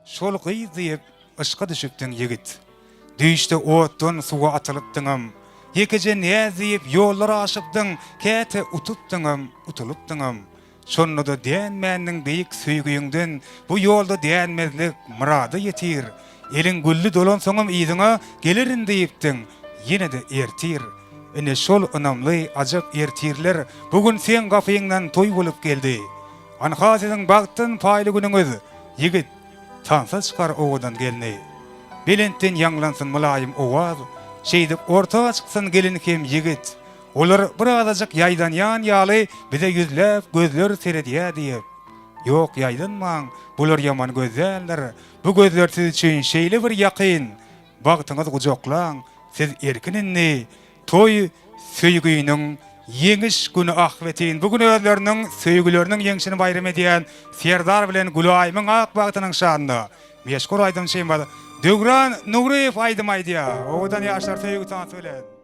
Şol gyz diýip, yşka düşüpdiň ýigit. Düýşde otdan suwa atylypdyňam. Ýekeje näz diýip ýollar aşypdyň, käte utupdyňam, utulypdyňam. Şonda-da dänmändiň beýik söýgüňden, bu ýolda dänmezlik myrada ýetir. Eliň gülli dolansoňam yzyňa gelerin diýipdiň, ýene-de ertir. Ine şol ynamly ajap ertirler bu gün seň gapyňdan toý bolup geldi. Anha siziň bagtdan paýly günüňiz, ýigit, tansa çykar owadan gelni. Belentden ýaňlansyn mylaýym owaz, şeýdip orta çyksyn gelin hem ýigit. Olar birazajyk ýaýdanýan ýaly bize ýüzläp gözler seredýä diýip. Ýok ýaýdanmaň, bular ýaman göz däldir. Bu gözler siz üçin şeýle bir ýakyn. Bagtyňyz gujaklaň, siz erkin indi. Toý söýginiň ýeňiş güni ahbetin. Bu gün özleriniň söýgüleriniň ýeňşini baýram edýän Serdar bilen Gülaýymyň ak bagtynyň şanyna meşhur aýdymçymyz Döwran Nuryýew aýdym aýdýar. Owadan ýaşlar söýgi tansy bilen.